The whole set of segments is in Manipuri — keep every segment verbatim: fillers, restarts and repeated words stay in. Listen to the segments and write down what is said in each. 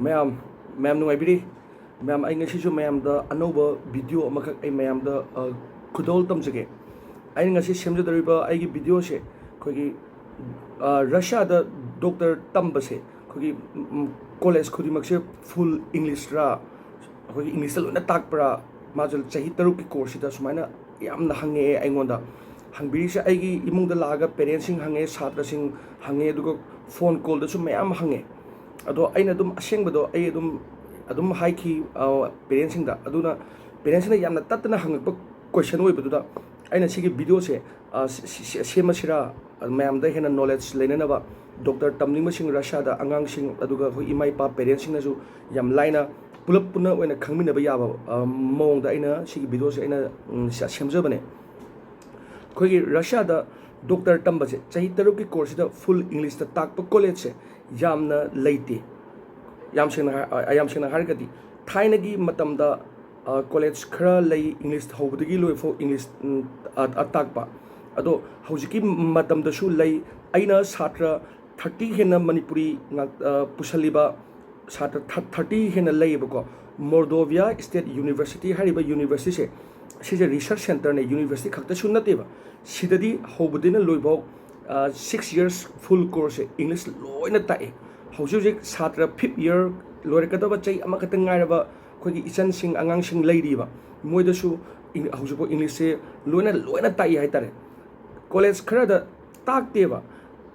ꯃꯌꯥꯝ, ꯃꯌꯥꯝ ꯅꯨꯡꯉꯥꯏꯕꯤꯔꯤ? ꯃꯌꯥꯝ, ꯑꯩ ꯉꯁꯤꯁꯨ ꯃꯌꯥꯝꯗ ꯑꯅꯧꯕ ꯚꯤꯗꯤꯑꯣ ꯑꯃꯈꯛ ꯑꯩ ꯃꯌꯥꯝꯗ, ꯑ, ꯈꯨꯗꯣꯜ ꯇꯝꯖꯒꯦ꯫ ꯑꯩꯅ ꯉꯁꯤ ꯁꯦꯝꯖꯗꯧꯔꯤꯕ ꯑꯩꯒꯤ ꯚꯤꯗꯤꯑꯣꯁꯦ ꯑꯩꯈꯣꯏꯒꯤ, ꯑ, ꯔꯁꯤꯌꯥꯗ ꯗꯣꯛꯇꯔ ꯇꯝꯕꯁꯦ ꯑꯩꯈꯣꯏꯒꯤ, ꯎꯝ, ꯀꯣꯂꯦꯖ ꯈꯨꯗꯤꯡꯃꯛꯁꯦ ꯐꯨꯜ ꯏꯪꯂꯤꯁꯔꯥ, ꯑꯩꯈꯣꯏꯒꯤ ꯏꯪꯂꯤꯁꯇ ꯂꯣꯏꯅ ꯇꯥꯛꯄ꯭ꯔꯥ? ꯃꯥꯁꯨ ꯆꯍꯤ ꯇꯔꯨꯛꯀꯤ ꯀꯣꯔꯁꯁꯤꯗ ꯁꯨꯃꯥꯏꯅ ꯌꯥꯝꯅ ꯍꯪꯉꯛꯑꯦ ꯑꯩꯉꯣꯟꯗ꯫ ꯍꯪꯕꯤꯔꯤꯁꯦ ꯑꯩꯒꯤ ꯏꯃꯨꯡꯗ ꯂꯥꯛꯑꯒ ꯄꯦꯔꯦꯟꯁꯁꯤꯡ ꯍꯪꯉꯦ, ꯁꯥꯇ꯭ꯔꯁꯤꯡ ꯍꯪꯉꯦ, ꯑꯗꯨꯒ ꯐꯣꯟ ꯀꯣꯜꯗꯁꯨ ꯃꯌꯥꯝ ꯍꯪꯉꯦ꯫ ꯑꯗꯣ ꯑꯩꯅ ꯑꯗꯨꯝ ꯑꯁꯦꯡꯕꯗꯣ ꯑꯩ ꯑꯗꯨꯝ, ꯑꯗꯨꯝ ꯍꯥꯏꯈꯤ, ꯑ, ꯄꯦꯔꯦꯟꯁꯁꯤꯡꯗ꯫ ꯑꯗꯨꯅ ꯄꯦꯔꯦꯟꯁꯁꯤꯡꯅ ꯌꯥꯝꯅ ꯇꯠꯇꯅ ꯍꯪꯉꯛꯄ ꯀꯣꯏꯁꯟ ꯑꯣꯏꯕꯗꯨꯗ ꯑꯩꯅ ꯁꯤꯒꯤ ꯚꯤꯗꯤꯑꯣꯁꯦ, ꯑ, ꯁꯤ-, ꯁꯤ-, ꯁꯤ-, ꯁꯦꯝꯃꯁꯤꯔꯥ, ꯃꯌꯥꯝꯗ ꯍꯦꯟꯅ ꯅꯣꯂꯦꯖ ꯂꯩꯅꯅꯕ, ꯗꯣꯛꯇꯔ ꯇꯝꯅꯤꯡꯕꯁꯤꯡ ꯔꯁꯤꯌꯥꯗ ꯑꯉꯥꯡꯁꯤꯡ, ꯑꯗꯨꯒ ꯑꯩꯈꯣꯏ ꯏꯃꯥ ꯏꯄꯥ ꯄꯦꯔꯦꯟꯁꯁꯤꯡꯅꯁꯨ ꯌꯥꯝ ꯂꯥꯏꯅ ꯄꯨꯂꯞ ꯄꯨꯟꯅ ꯑꯣꯏꯅ ꯈꯪꯃꯤꯟꯅꯕ ꯌꯥꯕ, ꯑ, ꯃꯑꯣꯡꯗ ꯑꯩꯅ ꯁꯤꯒꯤ ꯚꯤꯗꯤꯑꯣꯁꯦ ꯑꯩꯅ, ꯎꯝ, ꯁꯦ-, ꯁꯦꯝꯖꯕꯅꯦ꯫ ꯑꯩꯈꯣꯏꯒꯤ ꯔꯁꯤꯌꯥꯗ ꯗꯣꯛꯇꯔ ꯇꯝꯕꯁꯦ ꯆꯍꯤ ꯇꯔꯨꯛꯀꯤ ꯀꯣꯔꯁꯁꯤꯗ ꯐꯨꯜ ꯏꯪꯂꯤꯁꯇ ꯇꯥꯛꯄ ꯀꯣꯂꯦꯖꯁꯦ ꯌꯥꯝꯅ ꯂꯩꯇꯦ꯫ ꯌꯥꯝ ꯁꯦꯡꯅ ꯍꯥꯏ-, ꯑ, ꯌꯥꯝ ꯁꯦꯡꯅ ꯍꯥꯏꯔꯒꯗꯤ ꯊꯥꯏꯅꯒꯤ ꯃꯇꯝꯗ, ꯑ, ꯀꯣꯂꯦꯖ ꯈꯔ ꯂꯩ, ꯏꯪꯂꯤꯁ ꯍꯧꯕꯗꯒꯤ ꯂꯣꯏꯐꯥꯎ ꯏꯪꯂꯤꯁ, ꯎꯝ, ꯑ, ꯑ, ꯇꯥꯛꯄ꯫ ꯑꯗꯣ ꯍꯧꯖꯤꯛꯀꯤ ꯃꯇꯝꯗꯁꯨ ꯂꯩ꯫ ꯑꯩꯅ ꯁꯥꯇ꯭ꯔ ꯊꯥꯔꯇꯤ ꯍꯦꯟꯅ ꯃꯅꯤꯄꯨꯔꯤ ꯉꯥꯛ-, ꯑ, ꯄꯨꯁꯜꯂꯤꯕ ꯁꯥꯇ꯭ꯔ ꯊꯥ-, ꯊꯥꯔꯇꯤ ꯍꯦꯟꯅ ꯂꯩꯌꯦꯕꯀꯣ꯫ ꯃꯣꯔꯗꯣꯚꯤꯌꯥ ꯁ꯭ꯇꯦꯠ ꯌꯨꯅꯤꯚꯔꯁꯤꯇꯤ ꯍꯥꯏꯔꯤꯕ ꯌꯨꯅꯤꯚꯔꯁꯤꯇꯤꯁꯦ, ꯁꯤꯁꯦ ꯔꯤꯁꯔꯁ ꯁꯦꯟꯇꯔꯅꯦ, ꯌꯨꯅꯤꯚꯔꯁꯤꯇꯤ ꯈꯛꯇꯁꯨ ꯅꯠꯇꯦꯕ꯫ ꯁꯤꯗꯗꯤ ꯍꯧꯕꯗꯩꯅ ꯂꯣꯏꯐꯥꯎ, ꯑ, ꯁꯤꯛꯁ ꯌꯔꯁ ꯐꯨꯜ ꯀꯣꯔꯁꯁꯦ ꯏꯪꯂꯤꯁ ꯂꯣꯏꯅ ꯇꯥꯛꯑꯦ꯫ ꯍꯧꯖꯤꯛ ꯍꯧꯖꯤꯛ ꯁꯥꯇ꯭ꯔ ꯐꯤꯐ ꯌꯔ ꯂꯣꯏꯔꯛꯀꯗꯕ ꯆꯍꯤ ꯑꯃꯈꯛꯇ ꯉꯥꯏꯔꯕ ꯑꯩꯈꯣꯏꯒꯤ ꯏꯆꯟꯁꯤꯡ, ꯑꯉꯥꯡꯁꯤꯡ ꯂꯩꯔꯤꯕ, ꯃꯣꯏꯗꯁꯨ ꯏꯪ-, ꯍꯧꯖꯤꯛꯐꯥꯎ ꯏꯪꯂꯤꯁꯁꯦ ꯂꯣꯏꯅ, ꯂꯣꯏꯅ ꯇꯥꯛꯏ ꯍꯥꯏꯇꯥꯔꯦ꯫ ꯀꯣꯂꯦꯖ ꯈꯔꯗ ꯇꯥꯛꯇꯦꯕ꯫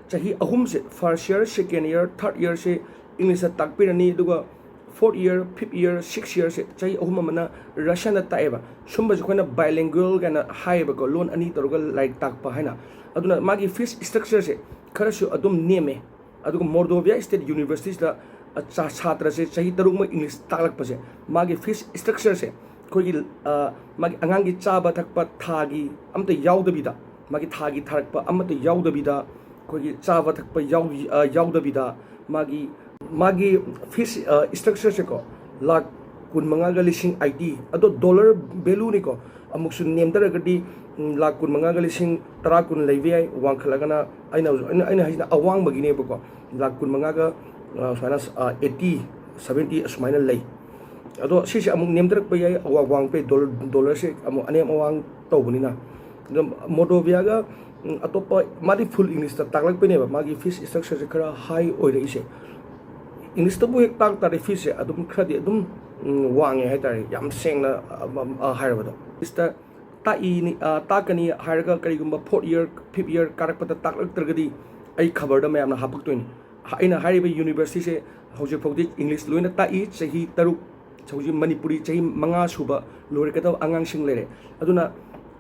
ꯆꯍꯤ ꯑꯍꯨꯝꯁꯦ, first year, second year, third ꯌꯔꯁꯦ ꯏꯪꯂꯤꯁꯇ ꯇꯥꯛꯄꯤꯔꯅꯤ, ꯑꯗꯨꯒ fourth year, fifth year, sixth ꯌꯔꯁꯦ ꯆꯍꯤ ꯑꯍꯨꯝ ꯑꯃꯅ ꯔꯁꯤꯌꯥꯟꯗ ꯇꯥꯛꯑꯦꯕ꯫ ꯁꯨꯝꯕꯁꯦ ꯑꯩꯈꯣꯏꯅ ꯕꯥꯏꯂꯤꯡꯒꯨꯋꯦꯜ ꯀꯥꯏꯅ ꯍꯥꯏꯌꯦꯕꯀꯣ, ꯂꯣꯟ ꯑꯅꯤ ꯇꯧꯔꯒ ꯂꯥꯏꯔꯤꯛ ꯇꯥꯛꯄ ꯍꯥꯏꯅ꯫ ꯑꯗꯨꯅ ꯃꯥꯒꯤ ꯐꯤꯁ ꯏꯁꯇ꯭ꯔꯛꯆꯔꯁꯦ ꯈꯔꯁꯨ ꯑꯗꯨꯝ ꯅꯦꯝꯃꯦ꯫ ꯑꯗꯨꯒ ꯃꯣꯔꯗꯣꯚꯤꯌꯥ ꯁ꯭ꯇꯦꯠ ꯌꯨꯅꯤꯚꯔꯁꯤꯇꯤꯁꯤꯗ, ꯑ, ꯁꯥ-, ꯁꯥꯇ꯭ꯔꯁꯦ ꯆꯍꯤ ꯇꯔꯨꯛꯃꯛ ꯏꯪꯂꯤꯁ ꯇꯥꯛꯂꯛꯄꯁꯦ, ꯃꯥꯒꯤ ꯐꯤꯁ ꯏꯁꯇ꯭ꯔꯛꯆꯔꯁꯦ ꯑꯩꯈꯣꯏꯒꯤ, ꯑ, ꯃꯥꯒꯤ ꯑꯉꯥꯡꯒꯤ ꯆꯥꯕ ꯊꯛꯄ ꯊꯥꯒꯤ ꯑꯃꯠꯇ ꯌꯥꯎꯗꯕꯤꯗ, ꯃꯥꯒꯤ ꯊꯥꯒꯤ ꯊꯥꯔꯛꯄ ꯑꯃꯠꯇ ꯌꯥꯎꯗꯕꯤꯗ, ꯑꯩꯈꯣꯏꯒꯤ ꯆꯥꯕ ꯊꯛꯄ ꯌꯥꯎ-, ꯑ, ꯌꯥꯎꯗꯕꯤꯗ, ꯃꯥꯒꯤ, ꯃꯥꯒꯤ ꯐꯤꯁ, ꯑ, ꯏꯁꯇ꯭ꯔꯛꯆꯔꯁꯦꯀꯣ, ꯂꯥꯛ ꯀꯨꯟꯃꯉꯥꯒ ꯂꯤꯁꯤꯡ ꯑꯥꯏꯇꯤ, ꯑꯗꯣ ꯗꯣꯂꯔ ꯚꯦꯂꯨꯅꯤꯀꯣ, ꯑꯃꯨꯛꯁꯨ ꯅꯦꯝꯊꯔꯒꯗꯤ, ꯎꯝ, ꯂꯥꯛ ꯀꯨꯟꯃꯉꯥꯒ ꯂꯤꯁꯤꯡ ꯇꯔꯥ ꯀꯨꯟ ꯂꯩꯕ ꯌꯥꯏ꯫ ꯋꯥꯡꯈꯠꯂꯒꯅ ꯑꯩꯅ ꯍꯧꯖꯤꯛ, ꯑꯩꯅ, ꯑꯩꯅ ꯍꯥꯏꯁꯤꯅ ꯑꯋꯥꯡꯕꯒꯤꯅꯦꯕꯀꯣ, ꯂꯥꯛ ꯀꯨꯟꯃꯉꯥꯒ, ꯑ, ꯁꯨꯃꯥꯏꯅ, ꯑ, ꯑꯩꯠꯇꯤ, ꯁꯚꯦꯟꯇꯤ ꯑꯁꯨꯃꯥꯏꯅ ꯂꯩ꯫ ꯑꯗꯣ ꯁꯤꯁꯦ ꯑꯃꯨꯛ ꯅꯦꯝꯊꯔꯛꯄ ꯌꯥꯏ, ꯑꯋꯥꯡ ꯋꯥꯡꯄꯩ ꯗꯣꯂꯔ, ꯗꯣꯂꯔꯁꯦ ꯑꯃꯨꯛ ꯑꯅꯦꯝ ꯑꯋꯥꯡ ꯇꯧꯕꯅꯤꯅ꯫ ꯑꯗꯨꯝ ꯃꯣꯔꯗꯣꯚꯤꯌꯥꯒ, ꯎꯝ, ꯑꯇꯣꯞꯄ, ꯃꯥꯗꯤ ꯐꯨꯜ ꯏꯪꯂꯤꯁꯇ ꯇꯥꯛꯂꯛꯄꯩꯅꯦꯕ ꯃꯥꯒꯤ ꯐꯤꯁ ꯏꯁꯇ꯭ꯔꯛꯆꯔꯁꯦ ꯈꯔ ꯍꯥꯏ ꯑꯣꯏꯔꯛꯏꯁꯦ꯫ ꯏꯪꯂꯤꯁꯇꯕꯨ ꯍꯦꯛ ꯇꯥꯛ ꯇꯥꯔꯗꯤ ꯐꯤꯁꯁꯦ ꯑꯗꯨꯝ ꯈꯔꯗꯤ ꯑꯗꯨꯝ, ꯎꯝ, ꯋꯥꯡꯉꯦ ꯍꯥꯏꯇꯥꯔꯦ, ꯌꯥꯝ ꯁꯦꯡꯅ, ꯑ, ꯑ, ꯑ, ꯍꯥꯏꯔꯕꯗꯣ꯫ ꯏꯪꯂꯤꯁꯇ ꯇꯥꯛꯏꯅꯤ, ꯑ, ꯇꯥꯛꯀꯅꯤ ꯍꯥꯏꯔꯒ ꯀꯔꯤꯒꯨꯝꯕ ꯐꯣꯔꯠ ꯏꯌꯔ, ꯐꯤꯐ ꯏꯌꯔ ꯀꯥꯔꯛꯄꯗ ꯇꯥꯛꯂꯛꯇ꯭ꯔꯒꯗꯤ ꯑꯩ ꯈꯕꯔꯗ ꯃꯌꯥꯝꯅ ꯍꯥꯄꯛꯇꯣꯏꯅꯤ꯫ ꯑꯩꯅ ꯍꯥꯏꯔꯤꯕ ꯌꯨꯅꯤꯚꯔꯁꯤꯇꯤꯁꯦ ꯍꯧꯖꯤꯛ ꯐꯥꯎꯗꯤ ꯏꯪꯂꯤꯁ ꯂꯣꯏꯅ ꯇꯥꯛꯏ꯫ ꯆꯍꯤ ꯇꯔꯨꯛ, ꯍꯧꯖꯤꯛ ꯃꯅꯤꯄꯨꯔꯤ ꯆꯍꯤ ꯃꯉꯥ ꯁꯨꯕ ꯂꯣꯏꯔꯛꯀꯗꯕ ꯑꯉꯥꯡꯁꯤꯡ ꯂꯩꯔꯦ꯫ ꯑꯗꯨꯅ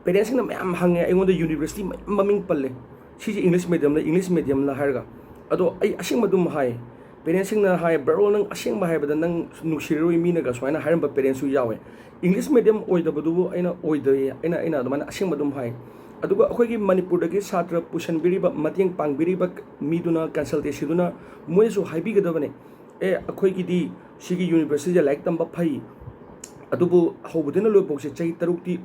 ꯄꯦꯔꯦꯟꯁꯁꯤꯡꯅ ꯃꯌꯥꯝ ꯍꯪꯉꯦ ꯑꯩꯉꯣꯟꯗ, ꯌꯨꯅꯤꯚꯔꯁꯤꯇꯤ ꯃꯌꯥꯝ ꯃꯃꯤꯡ ꯄꯜꯂꯦ, "ꯁꯤꯁꯦ ꯏꯪꯂꯤꯁ ꯃꯦꯗꯤꯌꯝꯂ, ꯏꯪꯂꯤꯁ ꯃꯦꯗꯤꯌꯝꯂ?" ꯍꯥꯏꯔꯒ꯫ ꯑꯗꯣ ꯑꯩ ꯑꯁꯦꯡꯕ ꯑꯗꯨꯝ ꯍꯥꯏ꯫ ꯄꯦꯔꯦꯟꯁꯁꯤꯡꯅ ꯍꯥꯏ, "ꯕ꯭ꯔꯣ, ꯅꯪ ꯑꯁꯦꯡꯕ ꯍꯥꯏꯕꯗ ꯅꯪ ꯅꯨꯡꯁꯤꯔꯔꯣꯏ ꯃꯤꯅꯒ" ꯁꯨꯃꯥꯏꯅ ꯍꯥꯏꯔꯝꯕ ꯄꯦꯔꯦꯟꯁꯁꯨ ꯌꯥꯎꯋꯦ꯫ ꯏꯪꯂꯤꯁ ꯃꯦꯗꯤꯌꯝ ꯑꯣꯏꯗꯕꯗꯨꯕꯨ ꯑꯩꯅ ꯑꯣꯏꯗꯣꯏ, ꯑꯩꯅ, ꯑꯩꯅ ꯑꯗꯨꯃꯥꯏꯅ ꯑꯁꯦꯡꯕ ꯑꯗꯨꯝ ꯍꯥꯏ꯫ ꯑꯗꯨꯒ ꯑꯩꯈꯣꯏꯒꯤ ꯃꯅꯤꯄꯨꯔꯗꯒꯤ ꯁꯥꯇ꯭ꯔ ꯄꯨꯁꯟꯕꯤꯔꯤꯕ, ꯃꯇꯦꯡ ꯄꯥꯡꯕꯤꯔꯤꯕ ꯃꯤꯗꯨꯅ, ꯀꯟꯁꯜꯇꯦꯟꯁꯤꯗꯨꯅ ꯃꯣꯏꯅꯁꯨ ꯍꯥꯏꯕꯤꯒꯗꯕꯅꯦ, "ꯑꯦ, ꯑꯩꯈꯣꯏꯒꯤꯗꯤ ꯁꯤꯒꯤ ꯌꯨꯅꯤꯚꯔꯁꯤꯇꯤꯁꯦ ꯂꯥꯏꯔꯤꯛ ꯇꯝꯕ ꯐꯩ, ꯑꯗꯨꯕꯨ ꯍꯧꯕꯗꯩꯅ ꯂꯣꯏꯐꯥꯎꯁꯦ ꯆꯍꯤ ꯇꯔꯨꯛꯇꯤ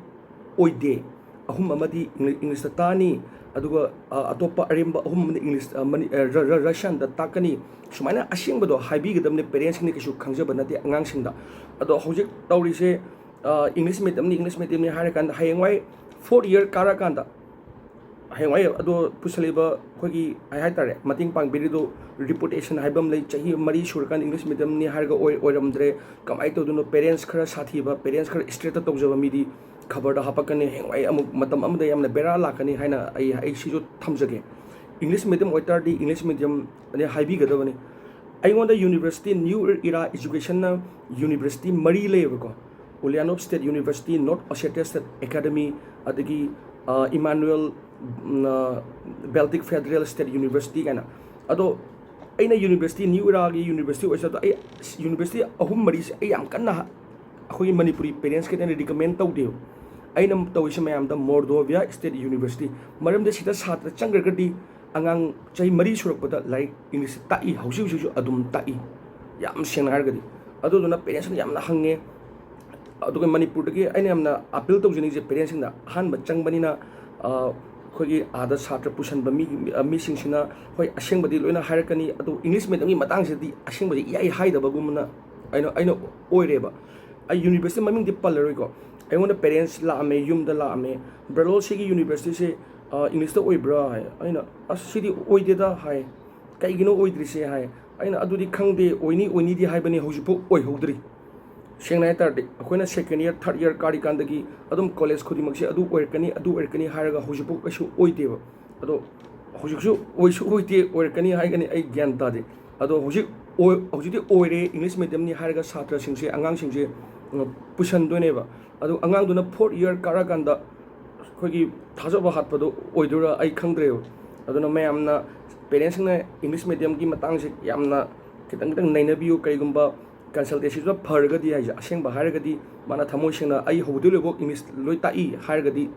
ꯑꯣꯏꯗꯦ, ꯑꯍꯨꯝ ꯑꯃꯗꯤ ꯏꯪꯂꯤ-, ꯏꯪꯂꯤꯁꯇ ꯇꯥꯅꯤ, ꯑꯗꯨꯒ, ꯑ, ꯑꯇꯣꯞꯄ ꯑꯔꯦꯝꯕ ꯑꯍꯨꯝ ꯑꯃꯅ ꯏꯪꯂꯤꯁ, ꯑ, ꯃꯅꯤ-, ꯑ, ꯔ-, ꯔ-, ꯔꯁꯤꯌꯥꯟꯗ ꯇꯥꯛꯀꯅꯤ"꯫ ꯁꯨꯃꯥꯏꯅ ꯑꯁꯦꯡꯕꯗꯣ ꯍꯥꯏꯕꯤꯒꯗꯕꯅꯤ꯫ ꯄꯦꯔꯦꯟꯁꯁꯤꯡꯅ ꯀꯩꯁꯨ ꯈꯪꯖꯕ ꯅꯠꯇꯦ ꯑꯉꯥꯡꯁꯤꯡꯗ꯫ ꯑꯗꯣ ꯍꯧꯖꯤꯛ ꯇꯧꯔꯤꯁꯦ, ꯑ, ꯏꯪꯂꯤꯁ ꯃꯦꯗꯤꯌꯝꯅꯤ, ꯏꯪꯂꯤꯁ ꯃꯦꯗꯤꯌꯝꯅꯤ ꯍꯥꯏꯔꯀꯥꯟꯗ ꯍꯌꯦꯡꯋꯥꯏ ꯐꯣꯔꯠ ꯏꯌꯔ ꯀꯥꯔꯀꯥꯟꯗ, ꯍꯌꯦꯡꯋꯥꯏ ꯑꯗꯣ ꯄꯨꯁꯜꯂꯤꯕ ꯑꯩꯈꯣꯏꯒꯤ, ꯑꯩ ꯍꯥꯏꯇꯥꯔꯦ, ꯃꯇꯦꯡ ꯄꯥꯡꯕꯤꯔꯤꯗꯣ, ꯔꯤꯄꯨꯇꯦꯁꯟ ꯍꯥꯏꯕ ꯑꯃ ꯂꯩ꯫ ꯆꯍꯤ ꯃꯔꯤ ꯁꯨꯔꯀꯥꯟꯗ ꯏꯪꯂꯤꯁ ꯃꯦꯗꯤꯌꯝꯅꯤ ꯍꯥꯏꯔꯒ ꯑꯣꯏ-, ꯑꯣꯏꯔꯝꯗ꯭ꯔꯦ, ꯀꯃꯥꯏꯅ ꯇꯧꯗꯣꯏꯅꯣ? ꯄꯦꯔꯦꯟꯁ ꯈꯔ ꯁꯥꯊꯤꯕ, ꯄꯦꯔꯦꯟꯁ ꯈꯔ ꯏꯁꯇ꯭ꯔꯤꯛꯇ ꯇꯧꯖꯕ ꯃꯤꯗꯤ ꯈꯕꯔꯗ ꯍꯥꯄꯛꯀꯅꯤ꯫ ꯍꯌꯦꯡꯋꯥꯏ ꯑꯃꯨꯛ ꯃꯇꯝ ꯑꯃꯗ ꯌꯥꯝꯅ ꯕꯦꯔꯥ ꯂꯥꯛꯀꯅꯤ ꯍꯥꯏꯅ ꯑꯩ, ꯑꯩ ꯁꯤꯁꯨ ꯊꯝꯖꯒꯦ꯫ ꯏꯪꯂꯤꯁ ꯃꯦꯗꯤꯌꯝ ꯑꯣꯏꯇꯥꯔꯗꯤ ꯏꯪꯂꯤꯁ ꯃꯦꯗꯤꯌꯝꯅꯤ ꯍꯥꯏꯕꯤꯒꯗꯕꯅꯤ꯫ ꯑꯩꯉꯣꯟꯗ ꯌꯨꯅꯤꯚꯔꯁꯤꯇꯤ, ꯅ꯭ꯌꯨ ꯏꯔꯥ ꯏꯖꯨꯀꯦꯁꯟꯅ ꯌꯨꯅꯤꯚꯔꯁꯤꯇꯤ ꯃꯔꯤ ꯂꯩꯌꯦꯕꯀꯣ꯫ Ulyanov state university, north Ossetia state academy, ꯑꯗꯒꯤ, ꯑ, ꯏꯃꯥꯅꯨꯑꯦꯜ, ꯎꯝ, ꯑ, ꯕꯦꯜꯇꯤꯛ ꯐꯦꯗꯔꯦꯜ ꯁ꯭ꯇꯦꯠ ꯌꯨꯅꯤꯚꯔꯁꯤꯇꯤ ꯀꯥꯏꯅ꯫ ꯑꯗꯣ ꯑꯩꯅ ꯌꯨꯅꯤꯚꯔꯁꯤꯇꯤ, ꯅ꯭ꯌꯨ ꯏꯔꯥꯒꯤ ꯌꯨꯅꯤꯚꯔꯁꯤꯇꯤ ꯑꯣꯏꯖꯕꯗꯣ, ꯑꯩ ꯌꯨꯅꯤꯚꯔꯁꯤꯇꯤ ꯑꯍꯨꯝ ꯃꯔꯤꯁꯦ ꯑꯩ ꯌꯥꯝ ꯀꯟꯅ ꯍ-, ꯑꯩꯈꯣꯏꯒꯤ ꯃꯅꯤꯄꯨꯔꯤ ꯄꯦꯔꯦꯟꯁ ꯈꯤꯇꯪ ꯔꯤꯀꯃꯦꯟ ꯇꯧꯗꯦꯕ꯫ ꯑꯩꯅ ꯇꯧꯔꯤꯁꯦ ꯃꯌꯥꯝꯗ ꯃꯣꯔꯗꯣꯚꯤꯌꯥ ꯁ꯭ꯇꯦꯠ ꯌꯨꯅꯤꯚꯔꯁꯤꯇꯤ, ꯃꯔꯝꯗꯤ ꯁꯤꯗ ꯁꯥꯇ꯭ꯔ ꯆꯪꯈ꯭ꯔꯒꯗꯤ ꯑꯉꯥꯡ ꯆꯍꯤ ꯃꯔꯤ ꯁꯨꯔꯛꯄꯗ ꯂꯥꯏꯔꯤꯛ ꯏꯪꯂꯤꯁ ꯇꯥꯛꯏ, ꯍꯧꯖꯤꯛ ꯍꯧꯖꯤꯛꯁꯨ ꯑꯗꯨꯝ ꯇꯥꯛꯏ, ꯌꯥꯝ ꯁꯦꯡꯅ ꯍꯥꯏꯔꯒꯗꯤ꯫ ꯑꯗꯨꯗꯨꯅ ꯄꯦꯔꯦꯟꯁꯅ ꯌꯥꯝꯅ ꯍꯪꯉꯦ꯫ ꯑꯗꯨꯒ ꯃꯅꯤꯄꯨꯔꯗꯒꯤ ꯑꯩꯅ ꯌꯥꯝꯅ ꯑꯄꯤꯜ ꯇꯧꯖꯅꯤꯡꯉꯤꯁꯦ ꯄꯦꯔꯦꯟꯁꯁꯤꯡꯗ, ꯑꯍꯥꯟꯕ ꯆꯪꯕꯅꯤꯅ, ꯑ, ꯑꯩꯈꯣꯏꯒꯤ ꯑꯥꯗ ꯁꯥꯇ꯭ꯔ ꯄꯨꯁꯟꯕ ꯃꯤ, ꯃꯤꯁꯤꯡꯁꯤꯅ, ꯍꯣꯏ, ꯑꯁꯦꯡꯕꯗꯤ ꯂꯣꯏꯅ ꯍꯥꯏꯔꯛꯀꯅꯤ, ꯑꯗꯨ ꯏꯪꯂꯤꯁ ꯃꯦꯗꯤꯌꯝꯒꯤ ꯃꯇꯥꯡꯁꯤꯗꯗꯤ ꯑꯁꯦꯡꯕꯁꯤ ꯏꯍꯥꯏ ꯍꯥꯏꯗꯕꯒꯨꯝꯅ ꯑꯩꯅ, ꯑꯩꯅ ꯑꯣꯏꯔꯦꯕ꯫ ꯑꯩ ꯌꯨꯅꯤꯚꯔꯁꯤꯇꯤ ꯃꯃꯤꯡꯗꯤ ꯄꯜꯂꯔꯣꯏꯀꯣ꯫ ꯑꯩꯉꯣꯟꯗ ꯄꯦꯔꯦꯟꯁ ꯂꯥꯛꯑꯝꯃꯦ, ꯌꯨꯝꯗ ꯂꯥꯛꯑꯝꯃꯦ, "ꯕ꯭ꯔꯗꯔ, ꯁꯤꯒꯤ ꯌꯨꯅꯤꯚꯔꯁꯤꯇꯤꯁꯦ, ꯑ, ꯏꯪꯂꯤꯁꯇ ꯑꯣꯏꯕ꯭ꯔꯥ?" ꯍꯥꯏ꯫ ꯑꯩꯅ, "ꯑꯁ, ꯁꯤꯗꯤ ꯑꯣꯏꯗꯦꯗ" ꯍꯥꯏ꯫ "ꯀꯩꯒꯤꯅꯣ ꯑꯣꯏꯗ꯭ꯔꯤꯁꯦ?" ꯍꯥꯏ꯫ ꯑꯩꯅ, "ꯑꯗꯨꯗꯤ ꯈꯪꯗꯦ, ꯑꯣꯏꯅꯤ ꯑꯣꯏꯅꯤꯗꯤ ꯍꯥꯏꯕꯅꯤ, ꯍꯧꯖꯤꯛꯐꯥꯎ ꯑꯣꯏꯍꯧꯗ꯭ꯔꯤ"꯫ ꯁꯦꯡꯅ ꯍꯥꯏ ꯇꯥꯔꯗꯤ, ꯑꯩꯈꯣꯏꯅ ꯁꯦꯀꯦꯟ ꯏꯌꯔ, ꯊꯥꯔꯠ ꯏꯌꯔ ꯀꯥꯔꯤꯀꯥꯟꯗꯒꯤ ꯑꯗꯨꯝ ꯀꯣꯂꯦꯖ ꯈꯨꯗꯤꯡꯃꯛꯁꯦ ꯑꯗꯨ ꯑꯣꯏꯔꯛꯀꯅꯤ, ꯑꯗꯨ ꯑꯣꯏꯔꯛꯀꯅꯤ ꯍꯥꯏꯔꯒ ꯍꯧꯖꯤꯛꯐꯥꯎ ꯀꯩꯁꯨ ꯑꯣꯏꯗꯦꯕ꯫ ꯑꯗꯣ ꯍꯧꯖꯤꯛꯁꯨ ꯑꯣꯏꯁꯨ ꯑꯣꯏꯗꯦ, ꯑꯣꯏꯔꯛꯀꯅꯤ ꯍꯥꯏꯒꯅꯤ, ꯑꯩ ꯒ꯭ꯌꯥꯟ ꯇꯥꯗꯦ꯫ ꯑꯗꯣ ꯍꯧꯖꯤꯛ ꯑꯣꯏ-, ꯍꯧꯖꯤꯛꯇꯤ ꯑꯣꯏꯔꯦ, ꯏꯪꯂꯤꯁ ꯃꯦꯗꯤꯌꯝꯅꯤ ꯍꯥꯏꯔꯒ ꯁꯥꯇ꯭ꯔꯁꯤꯡꯁꯦ, ꯑꯉꯥꯡꯁꯤꯡꯁꯦ, ꯎꯝ, ꯄꯨꯁꯟꯗꯣꯏꯅꯦꯕ꯫ ꯑꯗꯣ ꯑꯉꯥꯡꯗꯨꯅ ꯐꯣꯔꯠ ꯏꯌꯔ ꯀꯥꯔꯀꯥꯟꯗ ꯑꯩꯈꯣꯏꯒꯤ ꯊꯥꯖꯕ ꯍꯥꯠꯄꯗꯣ ꯑꯣꯏꯗꯣꯏꯔꯥ, ꯑꯩ ꯈꯪꯗ꯭ꯔꯦꯕ꯫ ꯑꯗꯨꯅ ꯃꯌꯥꯝꯅ, ꯄꯦꯔꯦꯟꯁꯁꯤꯡꯅ ꯏꯪꯂꯤꯁ ꯃꯦꯗꯤꯌꯝꯒꯤ ꯃꯇꯥꯡꯁꯦ ꯌꯥꯝꯅ ꯈꯤꯇꯪ ꯈꯤꯇꯪ ꯅꯩꯅꯕꯤꯌꯨ꯫ ꯀꯔꯤꯒꯨꯝꯕ ꯀꯟꯁꯜꯇꯦꯟꯁꯤꯗꯨꯗ ꯐꯔꯒꯗꯤ, ꯍꯥꯏꯁꯦ ꯑꯁꯦꯡꯕ ꯍꯥꯏꯔꯒꯗꯤ, ꯃꯥꯅ ꯊꯃꯣꯏ ꯁꯦꯡꯅ "ꯑꯩ ꯍꯧꯕꯗꯩ ꯂꯣꯏꯕꯧ ꯏꯪꯂꯤꯁ ꯂꯣꯏ ꯇꯥꯛꯏ" ꯍꯥꯏꯔꯒꯗꯤ,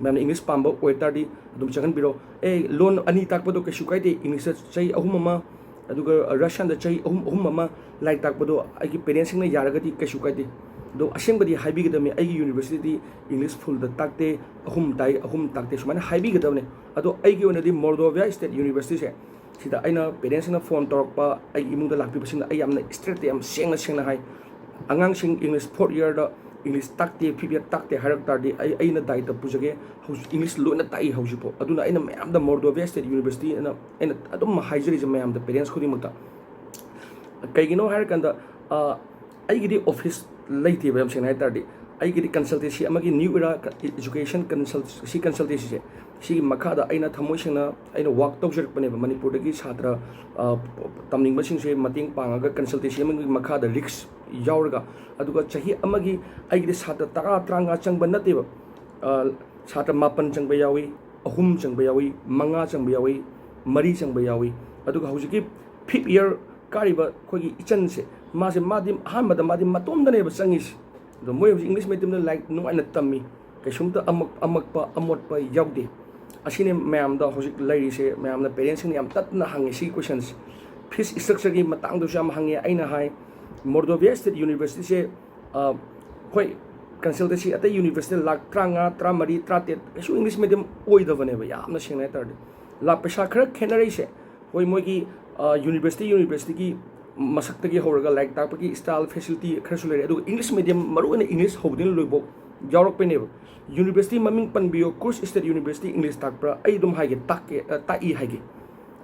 ꯃꯌꯥꯝꯅ ꯏꯪꯂꯤꯁ ꯄꯥꯝꯕ ꯑꯣꯏꯇꯥꯔꯗꯤ ꯑꯗꯨꯝ ꯆꯪꯍꯟꯕꯤꯔꯣ꯫ ꯑꯦ, ꯂꯣꯟ ꯑꯅꯤ ꯇꯥꯛꯄꯗꯣ ꯀꯩꯁꯨ ꯀꯥꯏꯗꯦ, ꯏꯪꯂꯤꯁꯇ ꯆꯍꯤ ꯑꯍꯨꯝ ꯑꯃ, ꯑꯗꯨꯒ ꯔꯁꯤꯌꯥꯟꯗ ꯆꯍꯤ ꯑꯍꯨꯝ, ꯑꯍꯨꯝ ꯑꯃ ꯂꯥꯏꯔꯤꯛ ꯇꯥꯛꯄꯗꯣ ꯑꯩꯒꯤ ꯄꯦꯔꯦꯟꯁꯁꯤꯡꯅ ꯌꯥꯔꯒꯗꯤ ꯀꯩꯁꯨ ꯀꯥꯏꯗꯦ꯫ ꯑꯗꯣ ꯑꯁꯦꯡꯕꯗꯤ ꯍꯥꯏꯕꯤꯒꯗꯕꯅꯤ, "ꯑꯩꯒꯤ ꯌꯨꯅꯤꯚꯔꯁꯤꯇꯤꯗꯤ ꯏꯪꯂꯤꯁ ꯐꯨꯜꯗ ꯇꯥꯛꯇꯦ, ꯑꯍꯨꯝ ꯇꯥꯛꯏ, ꯑꯍꯨꯝ ꯇꯥꯛꯇꯦ", ꯁꯨꯃꯥꯏꯅ ꯍꯥꯏꯕꯤꯒꯗꯕꯅꯤ꯫ ꯑꯗꯣ ꯑꯩꯒꯤ ꯑꯣꯏꯅꯗꯤ ꯃꯣꯔꯗꯣꯚꯤꯌꯥ ꯁ꯭ꯇꯦꯠ ꯌꯨꯅꯤꯚꯔꯁꯤꯇꯤꯁꯦ, ꯁꯤꯗ ꯑꯩꯅ ꯄꯦꯔꯦꯟꯁꯁꯤꯡꯅ ꯐꯣꯟ ꯇꯧꯔꯛꯄ, ꯑꯩꯒꯤ ꯏꯃꯨꯡꯗ ꯂꯥꯛꯄꯤꯕꯁꯤꯡꯗ ꯑꯩ ꯌꯥꯝꯅ ꯏꯁꯇ꯭ꯔꯤꯛꯇ, ꯌꯥꯝ ꯁꯦꯡꯅ ꯁꯦꯡꯅ ꯍꯥꯏ, "ꯑꯉꯥꯡꯁꯤꯡ ꯏꯪꯂꯤꯁ ꯐꯣꯔꯠ ꯏꯌꯔꯗ ꯏꯪꯂꯤꯁ ꯇꯥꯛꯇꯦ, ꯐꯤꯐ ꯏꯌꯔ ꯇꯥꯛꯇꯦ ꯍꯥꯏꯔꯛ ꯇꯥꯔꯗꯤ ꯑꯩ, ꯑꯩꯅ ꯗꯥꯏꯇ ꯄꯨꯖꯒꯦ, ꯍꯧꯖꯤꯛ ꯏꯪꯂꯤꯁ ꯂꯣꯏꯅ ꯇꯥꯛꯏ ꯍꯧꯖꯤꯛꯐꯥꯎ"꯫ ꯑꯗꯨꯅ ꯑꯩꯅ ꯃꯌꯥꯝꯗ ꯃꯣꯔꯗꯣꯚꯤꯌꯥ ꯁ꯭ꯇꯦꯠ ꯌꯨꯅꯤꯚꯔꯁꯤꯇꯤ ꯑꯅ ꯑꯩꯅ ꯑꯗꯨꯝ ꯍꯥꯏꯖꯔꯤꯁꯦ ꯃꯌꯥꯝꯗ, ꯄꯦꯔꯦꯟꯁ ꯈꯨꯗꯤꯡꯃꯛꯇ꯫ ꯀꯩꯒꯤꯅꯣ ꯍꯥꯏꯔꯀꯥꯟꯗ, ꯑ, ꯑꯩꯒꯤꯗꯤ ꯑꯣꯐꯤꯁ ꯂꯩꯇꯦꯕ, ꯌꯥꯝ ꯁꯦꯡꯅ ꯍꯥꯏ ꯇꯥꯔꯗꯤ꯫ ꯑꯩꯒꯤꯗꯤ ꯀꯟꯁꯜꯇꯦꯟꯁꯤ ꯑꯃꯒꯤ, ꯅ꯭ꯌꯨ ꯏꯔꯥ ꯀ-, ꯏꯖꯨꯀꯦꯁꯟ ꯀꯟꯁꯜ-, ꯁꯤ ꯀꯟꯁꯜꯇꯦꯟꯁꯤꯁꯦ, ꯁꯤꯒꯤ ꯃꯈꯥꯗ ꯑꯩꯅ ꯊꯃꯣꯏ ꯁꯦꯡꯅ ꯑꯩꯅ ꯋꯥꯛ ꯇꯧꯖꯔꯛꯄꯅꯦꯕ꯫ ꯃꯅꯤꯄꯨꯔꯗꯒꯤ ꯁꯥꯇ꯭ꯔ, ꯑ, ꯇꯝꯅꯤꯡꯕꯁꯤꯡꯁꯦ ꯃꯇꯦꯡ ꯄꯥꯡꯉꯒ, ꯀꯟꯁꯜꯇꯦꯟꯁꯤ ꯑꯃꯒꯤ ꯃꯈꯥꯗ ꯔꯤꯛꯁ ꯌꯥꯎꯔꯒ, ꯑꯗꯨꯒ ꯆꯍꯤ ꯑꯃꯒꯤ ꯑꯩꯒꯤꯗꯤ ꯁꯥꯇ꯭ꯔ ꯇꯔꯥ, ꯇꯔꯥꯃꯉꯥ ꯆꯪꯕ ꯅꯠꯇꯦꯕ꯫ ꯑ, ꯁꯥꯇ꯭ꯔ ꯃꯥꯄꯟ ꯆꯪꯕ ꯌꯥꯎꯏ, ꯑꯍꯨꯝ ꯆꯪꯕ ꯌꯥꯎꯏ, ꯃꯉꯥ ꯆꯪꯕ ꯌꯥꯎꯏ, ꯃꯔꯤ ꯆꯪꯕ ꯌꯥꯎꯏ꯫ ꯑꯗꯨꯒ ꯍꯧꯖꯤꯛꯀꯤ ꯐꯤꯐ ꯏꯌꯔ ꯀꯥꯔꯤꯕ ꯑꯩꯈꯣꯏꯒꯤ ꯏꯆꯟꯁꯦ, ꯃꯥꯁꯦ, ꯃꯥꯗꯤ ꯑꯍꯥꯟꯕꯗ ꯃꯥꯗꯤ ꯃꯇꯣꯝꯗꯅꯦꯕ ꯆꯪꯉꯤꯁꯦ꯫ ꯑꯗꯣ ꯃꯣꯏ ꯍꯧꯖꯤꯛ ꯏꯪꯂꯤꯁ ꯃꯦꯗꯤꯌꯝꯗ ꯂꯥꯏꯔꯤꯛ ꯅꯨꯡꯉꯥꯏꯅ ꯇꯝꯃꯤ, ꯀꯩꯁꯨꯝꯇ ꯑꯃꯛ-, ꯑꯃꯛꯄ ꯑꯃꯣꯠꯄ ꯌꯥꯎꯗꯦ꯫ ꯑꯁꯤꯅꯦ ꯃꯌꯥꯝꯗ ꯍꯧꯖꯤꯛ ꯂꯩꯔꯤꯁꯦ꯫ ꯃꯌꯥꯝꯅ, ꯄꯦꯔꯦꯟꯁꯁꯤꯡꯅ ꯌꯥꯝ ꯇꯠꯇꯅ ꯍꯪꯉꯤ ꯁꯤꯒꯤ ꯀꯣꯏꯁꯟꯁꯦ꯫ ꯐꯤꯁ ꯏꯁꯇ꯭ꯔꯛꯆꯔꯒꯤ ꯃꯇꯥꯡꯗꯁꯨ ꯌꯥꯝ ꯍꯪꯉꯦ꯫ ꯑꯩꯅ ꯍꯥꯏ, ꯃꯣꯔꯗꯣꯚꯤꯌꯥ ꯁ꯭ꯇꯦꯠ ꯌꯨꯅꯤꯚꯔꯁꯤꯇꯤꯁꯦ, ꯑ, ꯍꯣꯏ, ꯀꯟꯁꯜꯇꯦꯟꯁꯤ ꯑꯇꯩ ꯌꯨꯅꯤꯚꯔꯁꯤꯇꯤ ꯂꯥꯛ ꯇꯔꯥꯃꯉꯥ, ꯇꯔꯥꯃꯔꯤ, ꯇꯔꯥꯇꯔꯦꯠ ꯀꯩꯁꯨ ꯏꯪꯂꯤꯁ ꯃꯦꯗꯤꯌꯝ ꯑꯣꯏꯗꯕꯅꯦꯕ, ꯌꯥꯝꯅ ꯁꯦꯡꯅ ꯍꯥꯏ ꯇꯥꯔꯗꯤ꯫ ꯂꯥꯛ ꯄꯩꯁꯥ ꯈꯔ ꯈꯦꯠꯅꯔꯛꯏꯁꯦ, ꯍꯣꯏ, ꯃꯣꯏꯒꯤ ꯌꯨꯅꯤꯚꯔꯁꯤꯇꯤ ꯌꯨꯅꯤꯚꯔꯁꯤꯇꯤꯒꯤ ꯃꯁꯛꯇꯒꯤ ꯍꯧꯔꯒ ꯂꯥꯏꯔꯤꯛ ꯇꯥꯛꯄꯒꯤ ꯁ꯭ꯇꯥꯏꯜ, ꯐꯦꯁꯤꯂꯤꯇꯤ ꯈꯔꯁꯨ ꯂꯩꯔꯦ꯫ ꯑꯗꯨꯒ ꯏꯪꯂꯤꯁ ꯃꯦꯗꯤꯌꯝ, ꯃꯔꯨꯑꯣꯏꯅ ꯏꯪꯂꯤꯁ ꯍꯧꯕꯗꯒꯤꯅ ꯂꯣꯏꯐꯥꯎ ꯌꯥꯎꯔꯛꯄꯩꯅꯦꯕ꯫ ꯌꯨꯅꯤꯚꯔꯁꯤꯇꯤ ꯃꯃꯤꯡ ꯄꯟꯕꯤꯌꯣ, ꯀ꯭ꯔꯨꯁ ꯏꯁꯇꯦꯠ ꯌꯨꯅꯤꯚꯔꯁꯤꯇꯤ ꯏꯪꯂꯤꯁ ꯇꯥꯛꯄ꯭ꯔꯥ? ꯑꯩ ꯑꯗꯨꯝ ꯍꯥꯏꯒꯦ, ꯇꯥꯛꯀꯦ, ꯑ, ꯇꯥꯛꯏ ꯍꯥꯏꯒꯦ꯫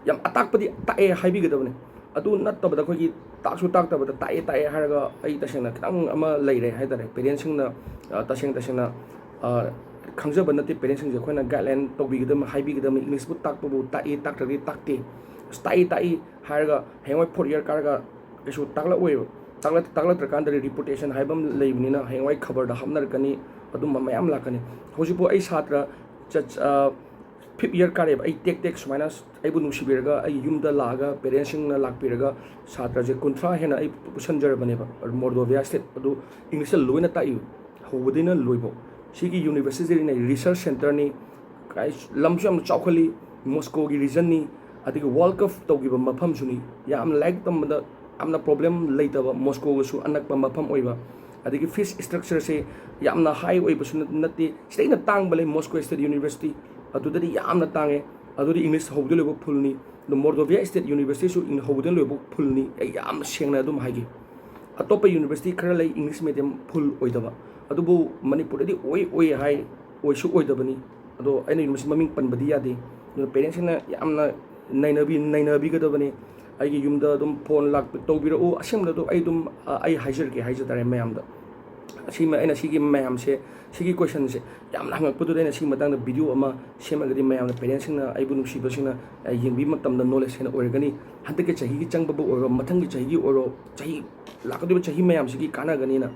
ꯌꯥꯝ ꯑꯇꯥꯛꯄꯗꯤ ꯇꯥꯛꯑꯦ ꯍꯥꯏꯕꯤꯒꯗꯕꯅꯤ꯫ ꯑꯗꯨ ꯅꯠꯇꯕꯗ ꯑꯩꯈꯣꯏꯒꯤ ꯇꯥꯛꯁꯨ ꯇꯥꯛꯇꯕꯗ ꯇꯥꯛꯑꯦ, ꯇꯥꯛꯑꯦ ꯍꯥꯏꯔꯒ ꯑꯩ ꯇꯁꯦꯡꯅ ꯈꯤꯇꯪ ꯑꯃ ꯂꯩꯔꯦ ꯍꯥꯏ ꯇꯥꯔꯦ꯫ ꯄꯦꯔꯦꯟꯁꯁꯤꯡꯅ, ꯑ, ꯇꯁꯦꯡ ꯇꯁꯦꯡꯅ, ꯑ, ꯈꯪꯖꯕ ꯅꯠꯇꯦ꯫ ꯄꯦꯔꯦꯟꯁꯁꯤꯡꯁꯦ ꯑꯩꯈꯣꯏꯅ ꯒꯥꯏꯗꯂꯥꯏꯟ ꯇꯧꯕꯤꯒꯗꯕ, ꯍꯥꯏꯕꯤꯒꯗꯕꯅꯤ꯫ ꯏꯪꯂꯤꯁꯄꯨ ꯇꯥꯛꯄꯕꯨ ꯇꯥꯛꯏ, ꯇꯥꯛꯇ꯭ꯔꯒꯗꯤ ꯇꯥꯛꯇꯦ꯫ ꯑꯁ, ꯇꯥꯛꯏ, ꯇꯥꯛꯏ ꯍꯥꯏꯔꯒ ꯍꯌꯦꯡꯋꯥꯏ ꯐꯣꯔꯠ ꯏꯌꯥꯔ ꯀꯥꯔꯒ ꯀꯩꯁꯨ ꯇꯥꯛꯂꯛꯑꯣꯏꯕ꯫ ꯇꯥꯛꯂꯛ-, ꯇꯥꯛꯂꯛꯇ꯭ꯔꯀꯥꯟꯗ ꯔꯤꯄꯨꯇꯦꯁꯟ ꯍꯥꯏꯕ ꯑꯃ ꯂꯩꯕꯅꯤꯅ ꯍꯌꯦꯡꯋꯥꯏ ꯈꯕꯔꯗ ꯍꯥꯞꯅꯔꯛꯀꯅꯤ, ꯑꯗꯨꯝꯕ ꯃꯌꯥꯝ ꯂꯥꯛꯀꯅꯤ꯫ ꯍꯧꯖꯤꯛꯄꯨ ꯑꯩ ꯁꯥꯇ꯭ꯔ ꯆꯠ-, ꯑ, ꯐꯤꯐ ꯏꯌꯥꯔ ꯀꯥꯔꯦꯕ꯫ ꯑꯩ ꯇꯦꯛ ꯇꯦꯛ ꯁꯨꯃꯥꯏꯅ ꯑꯩꯕꯨ ꯅꯨꯡꯁꯤꯕꯤꯔꯒ, ꯑꯩ ꯌꯨꯝꯗ ꯂꯥꯛꯑꯒ ꯄꯦꯔꯦꯟꯁꯁꯤꯡꯅ ꯂꯥꯛꯄꯤꯔꯒ ꯁꯥꯇ꯭ꯔꯁꯦ ꯀꯨꯟꯊ꯭ꯔꯥ ꯍꯦꯟꯅ ꯑꯩ ꯄꯨꯁꯟꯖꯔꯕꯅꯦꯕ ꯃꯣꯔꯗꯣꯚꯤꯌꯥ ꯏꯁꯇꯦꯠ꯫ ꯑꯗꯨ ꯏꯪꯂꯤꯁꯇ ꯂꯣꯏꯅ ꯇꯥꯛꯏ, ꯍꯧꯕꯗꯩꯅ ꯂꯣꯏꯕꯧ꯫ ꯁꯤꯒꯤ ꯌꯨꯅꯤꯚꯔꯁꯤꯇꯤꯅ ꯔꯤꯁꯔꯁ ꯁꯦꯟꯇꯔꯅꯤ, ꯀꯥꯏ-, ꯂꯝꯁꯨ ꯌꯥꯝꯅ ꯆꯥꯎꯈꯠꯂꯤ, ꯃꯣꯁꯀꯣꯒꯤ ꯔꯤꯖꯟꯅꯤ, ꯑꯗꯒꯤ ꯋꯥꯔꯜ ꯀꯞ ꯇꯧꯈꯤꯕ ꯃꯐꯝꯁꯨꯅꯤ꯫ ꯌꯥꯝꯅ ꯂꯥꯏꯔꯤꯛ ꯇꯝꯕꯗ ꯌꯥꯝꯅ ꯄ꯭ꯔꯣꯕ꯭ꯂꯦꯝ ꯂꯩꯇꯕ, ꯃꯣꯁꯀꯣꯒꯁꯨ ꯑꯅꯛꯄ ꯃꯐꯝ ꯑꯣꯏꯕ, ꯑꯗꯒꯤ ꯐꯤꯁ ꯏꯁꯇ꯭ꯔꯛꯆꯔꯁꯦ ꯌꯥꯝꯅ ꯍꯥꯏ ꯑꯣꯏꯕꯁꯨ ꯅꯠ-, ꯅꯠꯇꯦ꯫ ꯁꯤꯗꯩꯅ ꯇꯥꯡꯕ ꯂꯩ, ꯃꯣꯁꯀꯣ ꯏꯁꯇꯦꯠ ꯌꯨꯅꯤꯚꯔꯁꯤꯇꯤ, ꯑꯗꯨꯗꯗꯤ ꯌꯥꯝꯅ ꯇꯥꯡꯉꯦ꯫ ꯑꯗꯨꯗꯤ ꯏꯪꯂꯤꯁ ꯍꯧꯕꯗꯩ ꯂꯣꯏꯕ ꯐꯨꯜꯅꯤ꯫ ꯑꯗꯣ ꯃꯣꯔꯗꯣꯚꯤꯌꯥ ꯏꯁꯇꯦꯠ ꯌꯨꯅꯤꯚꯔꯁꯤꯇꯤꯁꯨ ꯏꯪ-, ꯍꯧꯕꯗꯩ ꯂꯣꯏꯕ ꯐꯨꯜꯅꯤ꯫ ꯑꯩ ꯌꯥꯝ ꯁꯦꯡꯅ ꯑꯗꯨꯝ ꯍꯥꯏꯒꯦ꯫ ꯑꯇꯣꯞꯄ ꯌꯨꯅꯤꯚꯔꯁꯤꯇꯤ ꯈꯔ ꯂꯩ ꯏꯪꯂꯤꯁ ꯃꯦꯗꯤꯌꯝ ꯐꯨꯜ ꯑꯣꯏꯗꯕ, ꯑꯗꯨꯕꯨ ꯃꯅꯤꯄꯨꯔꯗꯗꯤ ꯑꯣꯏ ꯑꯣꯏ ꯍꯥꯏ, ꯑꯣꯏꯁꯨ ꯑꯣꯏꯗꯕꯅꯤ꯫ ꯑꯗꯣ ꯑꯩꯅ ꯌꯨꯅꯤꯚꯔꯁꯤꯇꯤ ꯃꯃꯤꯡ ꯄꯟꯕꯗꯤ ꯌꯥꯗꯦ꯫ ꯑꯗꯨꯅ ꯄꯦꯔꯦꯟꯁꯁꯤꯡꯅ ꯌꯥꯝꯅ ꯅꯩꯅꯕꯤ-, ꯅꯩꯅꯕꯤꯒꯗꯕꯅꯤ꯫ ꯑꯩꯒꯤ ꯌꯨꯝꯗ ꯑꯗꯨꯝ ꯐꯣꯟ ꯂꯥꯛ-, ꯇꯧꯕꯤꯔꯛꯎ꯫ ꯑꯁꯦꯡꯕꯗꯣ ꯑꯩ ꯑꯗꯨꯝ, ꯑ, ꯑꯩ ꯍꯥꯏꯖꯔꯒꯦ, ꯍꯥꯏꯖ ꯇꯥꯔꯦ ꯃꯌꯥꯝꯗ꯫ ꯑꯁꯤꯃ-, ꯑꯩꯅ ꯁꯤꯒꯤ ꯃꯌꯥꯝꯁꯦ, ꯁꯤꯒꯤ ꯀꯣꯏꯁꯟꯁꯦ ꯌꯥꯝꯅ ꯍꯪꯉꯛꯄꯗꯨꯗ ꯑꯩꯅ ꯁꯤꯒꯤ ꯃꯇꯥꯡꯗ ꯚꯤꯗꯤꯑꯣ ꯑꯃ ꯁꯦꯝꯃꯒꯗꯤ ꯃꯌꯥꯝꯅ, ꯄꯦꯔꯦꯟꯁꯁꯤꯡꯅ, ꯑꯩꯕꯨ ꯅꯨꯡꯁꯤꯕꯁꯤꯡꯅ, ꯑ, ꯌꯦꯡꯕꯤꯕ ꯃꯇꯝꯗ ꯅꯣꯂꯦꯖ ꯍꯦꯟꯅ ꯑꯣꯏꯔꯒꯅꯤ꯫ ꯍꯟꯗꯛꯀꯤ ꯆꯍꯤꯒꯤ ꯆꯪꯕꯕꯨ ꯑꯣꯏꯔꯣ, ꯃꯊꯪꯒꯤ ꯆꯍꯤꯒꯤ ꯑꯣꯏꯔꯣ, ꯆꯍꯤ, ꯂꯥꯛꯀꯗꯧꯔꯤꯕ ꯆꯍꯤ ꯃꯌꯥꯝꯁꯤꯒꯤ ꯀꯥꯟꯅꯒꯅꯤꯅ꯫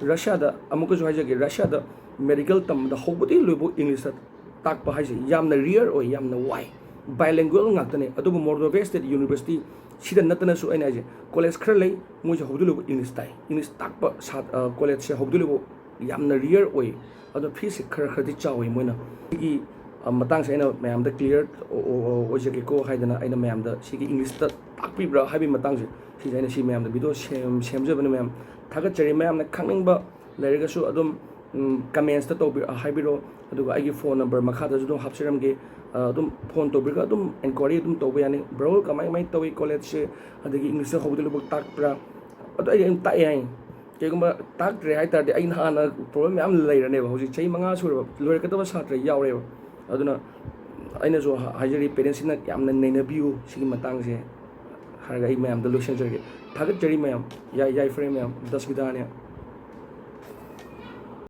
ꯔꯁꯤꯌꯥꯗ, ꯑꯃꯨꯛꯀꯁꯨ ꯍꯥꯏꯖꯒꯦ, ꯔꯁꯤꯌꯥꯗ ꯃꯦꯗꯤꯀꯦꯜ ꯇꯝꯕꯗ ꯍꯧꯕꯗꯒꯤ ꯂꯣꯏꯕ ꯏꯪꯂꯤꯁꯇ ꯇꯥꯛꯄ ꯍꯥꯏꯁꯦ ꯌꯥꯝꯅ ꯔꯤꯌꯔ ꯑꯣꯏ, ꯌꯥꯝꯅ ꯋꯥꯏ꯫ ꯕꯥꯏꯂꯤꯡꯒꯨꯋꯦꯜ ꯉꯥꯛꯇꯅꯦ꯫ ꯑꯗꯨꯕꯨ ꯃꯣꯔꯗꯣꯚꯤꯌꯥ ꯏꯁꯇꯦꯠ ꯌꯨꯅꯤꯚꯔꯁꯤꯇꯤ ꯁꯤꯗ ꯅꯠꯇꯅꯁꯨ ꯑꯩꯅ ꯍꯥꯏꯁꯦ ꯀꯣꯂꯦꯖ ꯈꯔ ꯂꯩ, ꯃꯣꯏꯁꯦ ꯍꯧꯕꯗꯒꯤ ꯂꯣꯏꯕ ꯏꯪꯂꯤꯁ ꯇꯥꯏ꯫ ꯏꯪꯂꯤꯁ ꯇꯥꯛꯄ ꯁꯥꯠ-, ꯑ, ꯀꯣꯂꯦꯖꯁꯦ ꯍꯧꯕꯗꯒꯤ ꯂꯣꯏꯕ ꯌꯥꯝꯅ ꯔꯤꯌꯔ ꯑꯣꯏ꯫ ꯑꯗꯣ ꯐꯤꯁꯦ ꯈꯔ ꯈꯔꯗꯤ ꯆꯥꯎꯋꯤ ꯃꯣꯏꯅ꯫ ꯁꯤꯒꯤ, ꯑ, ꯃꯇꯥꯡꯁꯦ ꯑꯩꯅ ꯃꯌꯥꯝꯗ ꯀ꯭ꯂꯤꯌꯥꯔ ꯑꯣ-, ꯑꯣ-, ꯑꯣ-, ꯑꯣꯏꯖꯒꯦꯀꯣ ꯍꯥꯏꯗꯅ ꯑꯩꯅ ꯃꯌꯥꯝꯗ ꯁꯤꯒꯤ ꯏꯪꯂꯤꯁꯇ ꯇꯥꯛꯄꯤꯕ꯭ꯔꯥ ꯍꯥꯏꯕꯒꯤ ꯃꯇꯥꯡꯁꯦ, ꯁꯤꯁꯦ ꯑꯩꯅ ꯁꯤ ꯃꯌꯥꯝꯗ ꯚꯤꯗꯤꯑꯣ ꯁꯦꯝ-, ꯁꯦꯝꯖꯕꯅꯤ꯫ ꯃꯌꯥꯝ ꯊꯥꯒꯠꯆꯔꯤ꯫ ꯃꯌꯥꯝꯅ ꯈꯪꯅꯤꯡꯕ ꯂꯩꯔꯒꯁꯨ ꯑꯗꯨꯝ ꯀꯃꯦꯟꯁꯇ ꯇꯧꯕꯤ ꯍꯥꯏꯕꯤꯔꯛꯑꯣ꯫ ꯑꯗꯨꯒ ꯑꯩꯒꯤ ꯐꯣꯟ ꯅꯝꯕꯔ ꯃꯈꯥꯗꯁꯨ ꯑꯗꯨꯝ ꯍꯥꯞꯆꯔꯝꯒꯦ꯫ ꯑꯗꯨꯝ ꯐꯣꯟ ꯇꯧꯕꯤꯔꯒ ꯑꯗꯨꯝ ꯏꯟꯀ꯭ꯋꯥꯏꯔꯤ ꯑꯗꯨꯝ ꯇꯧꯕ ꯌꯥꯅꯤ꯫ "ꯕ꯭ꯔꯣ, ꯀꯃꯥꯏ ꯀꯃꯥꯏꯅ ꯇꯧꯏ ꯀꯣꯂꯦꯖꯁꯦ, ꯑꯗꯒꯤ ꯏꯪꯂꯤꯁꯇ ꯍꯧꯕꯗ ꯂꯣꯏꯕ ꯇꯥꯛꯄ꯭ꯔꯥ?" ꯑꯗꯣ ꯑꯩ ꯑꯗꯨꯝ ꯇꯥꯛꯑꯦ ꯍꯥꯏ꯫ ꯀꯩꯒꯨꯝꯕ ꯇꯥꯛꯇ꯭ꯔꯦ ꯍꯥꯏ ꯇꯥꯔꯗꯤ, ꯑꯩꯅ ꯍꯥꯟꯅ ꯄ꯭ꯔꯣꯕ꯭ꯂꯦꯝ ꯃꯌꯥꯝ ꯂꯩꯔꯅꯦꯕ꯫ ꯍꯧꯖꯤꯛ ꯆꯍꯤ ꯃꯉꯥ ꯁꯨꯔꯕ, ꯂꯣꯏꯔꯛꯀꯗꯕ ꯁꯥꯇ꯭ꯔ ꯌꯥꯎꯔꯦꯕ꯫ ꯑꯗꯨꯅ ꯑꯩꯅꯁꯨ ꯍꯥꯏꯖꯔꯤ, ꯄꯦꯔꯦꯟꯁꯁꯤꯡꯅ ꯌꯥꯝꯅ ꯅꯩꯅꯕꯤꯌꯨ ꯁꯤꯒꯤ ꯃꯇꯥꯡꯁꯦ ꯍꯥꯏꯔꯒ ꯑꯩ ꯃꯌꯥꯝꯗ ꯂꯣꯏꯁꯤꯟꯖꯔꯒꯦ꯫ ꯊꯥꯒꯠꯆꯔꯤ ꯃꯌꯥꯝ, ꯌꯥꯏ-, ꯌꯥꯏꯐꯔꯦ ꯃꯌꯥꯝ, ꯗꯁ ꯕꯤꯗꯥꯅꯦ꯫